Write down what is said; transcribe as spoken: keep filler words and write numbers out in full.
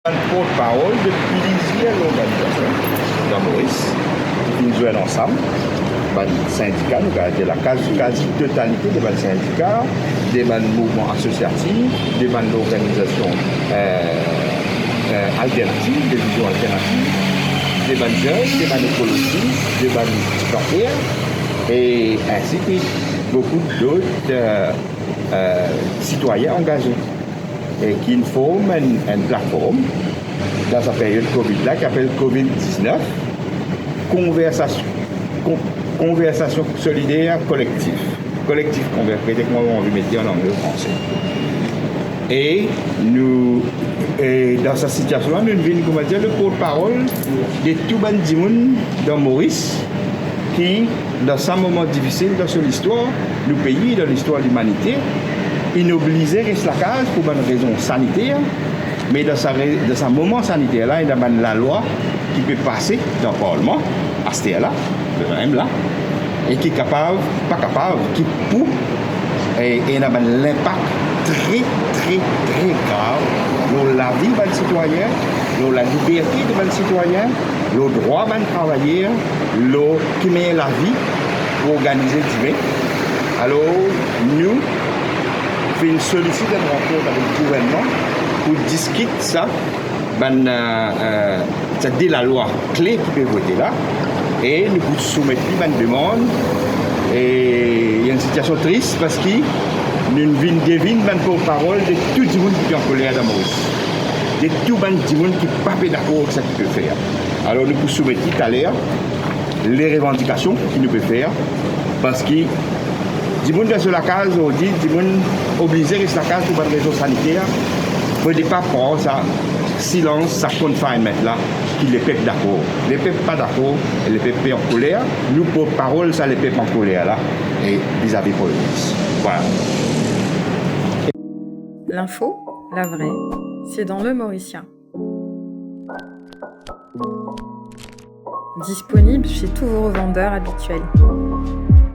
Bann portparol de plizier lorganizasion dan Moris, ki finn zwenn ansam, bann sindika, nou kapav dir la kazi, kazi totalite de bann sindika, de bann mouvman asosiatif, de bann lorganizasion, eh, eh, alternativ, de vizion alternativ, de bann zenn, de bann ekolozis, de bann tikanter, e ainsi ki boukou dot, eh, eh, sitwayin angaze, e ki inn form enn, enn platform dan sa period Covid la, ki apel Covid diznef, konversasion, kon-, konversasion solider kolektif. Kolektif konver-, petet mwa mo anvi met li an angle ou franse. E nou, e dan sa sitiasion la, nou vinn, kouma dir, le portparol de tou bann dimoun dan Moris, ki, dan sa moman difisil dan so listwar nou pei, dan listwar limanite, inn oblize res lakaz pou bann rezon saniter, me dan sa re-, dan sa moman saniter la, ena bann lalwa ki pe pase dan parlman, aster la, lemem la, e ki kapav, pa kapav, ki pou, e, ena bann linpak tre, tre, tre grav lor lavi bann sitwayin, lor laliberte de bann sitwayin, lor drwa bann travayer, lor ki manier lavi pou organize dime. Alor, nou finn solisit enn rankont avek gouvernman pou diskit sa, bann, eh, eh, sa de lalwa kle ki pe vote la, e nou pou soumet li bann demann. E li enn sitiasion tris, parski nou vinn devinn bann portparol de tou dimoun ki pe ankoler dan Moris, de tou bann dimoun ki pa pe dakor ek sa ki pe fer. Alor, nou pou soumet li taler, le revandikasion ki nou pe fer, parski dimoun dan so lakaz, zordi, dimoun oblize res lakaz pou bann rezon saniter, fode pa pran sa silans, sa confinement la, ki lepep dakor. Lepep pa dakor, lepep pe ankoler, nou portparol sa lepep ankoler la, e vizavi Premier Minis. Vwala. L'info, la vraie, c'est dans Le Morisien. Disponible chez tous vos revendeurs habituels.